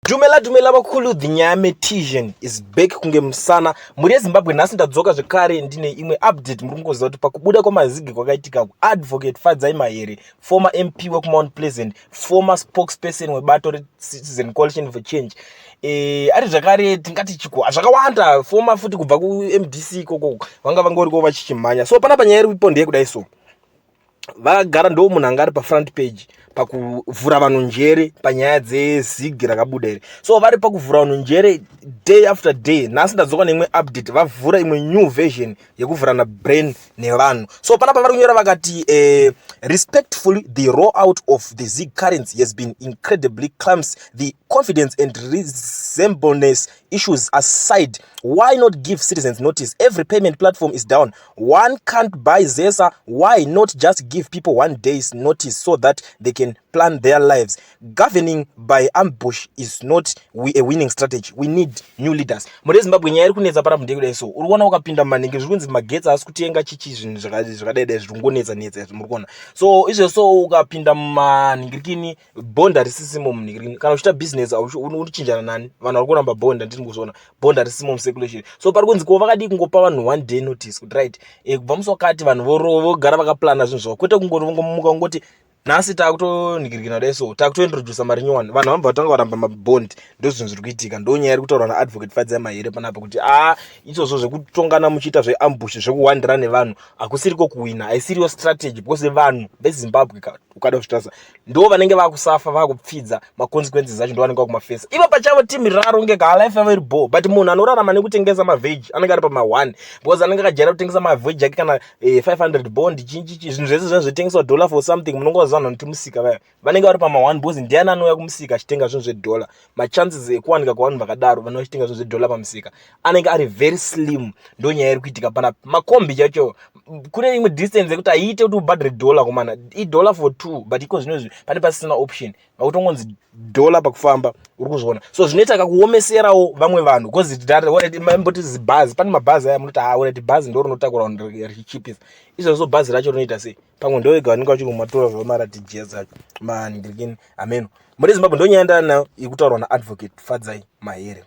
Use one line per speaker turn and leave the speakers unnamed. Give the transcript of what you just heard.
Dumela dumela vakulu, the Nyametisian is back kunge musana. Mhuri yeZimbabwe, nhasi ndadzoka zvekare ndine imwe update. Muri kungoziva kuti pakubuda kwamazigi kwakaitika, Advocate Fadzai Mahere, former MP wekuMount Pleasant, former spokesperson webato reCitizen Coalition for Change, ari zvakare tingati chiko zvakawanda, former futi kubva kuMDC ikoko, vanga vangoriko vachichimhanya. So panapa nyaya iripo ndeyekudai. So vagara ndo munhu anga ari pafront page pakuvhura vanhu njere panyaya dzezigi rakabuda iri. So vari pakuvhura vanhu njere day after day. Nhasi ndadzoka neimwe update, vavhura imwe new version yekuvhurana brain nevanhu. So panapa vari kunyora vakati, "Respectfully, the roll out of the ZiG currency has been incredibly clumsy. The confidence and reasonableness issues aside, why not give citizens notice? Every payment platform is down. One can't buy ZESA. Why not just give people one day's notice so that they can plan their lives? Governing by ambush is not a winning strategy. We need new leaders." Muri Zimbabwe, nyaya iri kunetsa panapa ndeyekudai. So uri kuona ukapinda mumanenge, zviri kunzi magetsi haasi kutenga chichi, zvinhu zvakadai dai, zviri kungonetsa netsa izvi muri kuona. So izvo, so ukapinda mumanhingirikini, bond harisisimo munhingirikini. Kana uchiita business, unochinjana nani? Vanhu vari kuramba bond, handiti kuzviona bond harisisimo mucirculation. So pari kunzi ko vakadii kungopa vanhu one day notice kuti right, kubva musi wakati vanhu vogara vakaplana zvinhu zvavo, kwete kungoti vongomuka kungoti nhasi takutonhingirikina kudai, so takutointrodusa mari nyowani, vanhu vanobva vatanga varamba mabond. Ndo zvinhu zviri kuitika. Ndo nyaya iri kutaurwa naAdvocate Fadzai Mahere panapa kuti a izvozvo zvekutongana muchiita zveambush, zvekuwandira nevanhu, hakusiriko kuwina, haisiriyo strategy, because vanhu veZimbabwe, ukada kuzvitarisa, ndo vanenge vakusafa, vakupfidza maconsequences acho, ndo vanenge vakumafesa ivo pachavo. Team rarongeka, life yavo iri bo, but munhu anorarama nekutengesa maveg anenge ari pama1, because anenge akajaira kutengesa maveg ake kana 500 bond, chinchichi, zvinhu zvese zvinhu zvitengeswa dollar for something. Munongoziva vanhu vanoti musika vaya vanenge vari pama1, because ndiani anouya kumusika achitenga zvinhu zvedollar? Machances ekuwanika kwavanhu vakadaro vanouya vachitenga zvinhu zvedollar pamusika anenge ari very slim. Ndo nyaya iri kuitika panapa. Makombi chacho, kune imwe distance yekuti haiite kuti ubhadhare dollar kumana idollar for two, but iko zvinozvi pane pasisina option, vakutongonzi dollar pakufamba, uri kuzviona. So zvinoita kakuomeserawo vamwe vanhu, because mboti zibhazi, pane mabhazi aya munoti, alright, bhazi ndo rinotakura vanhu richichipisa. Izvozvo bhazi racho rinoita sei? Pamwe ndo vega vanenge vachiri kumatora zvavo maRTGS acho manhingirikini ameno. Muri Zimbabwe, ndo nyaya ndanayo iri kutaurwa naAdvocate Fadzai Mahere.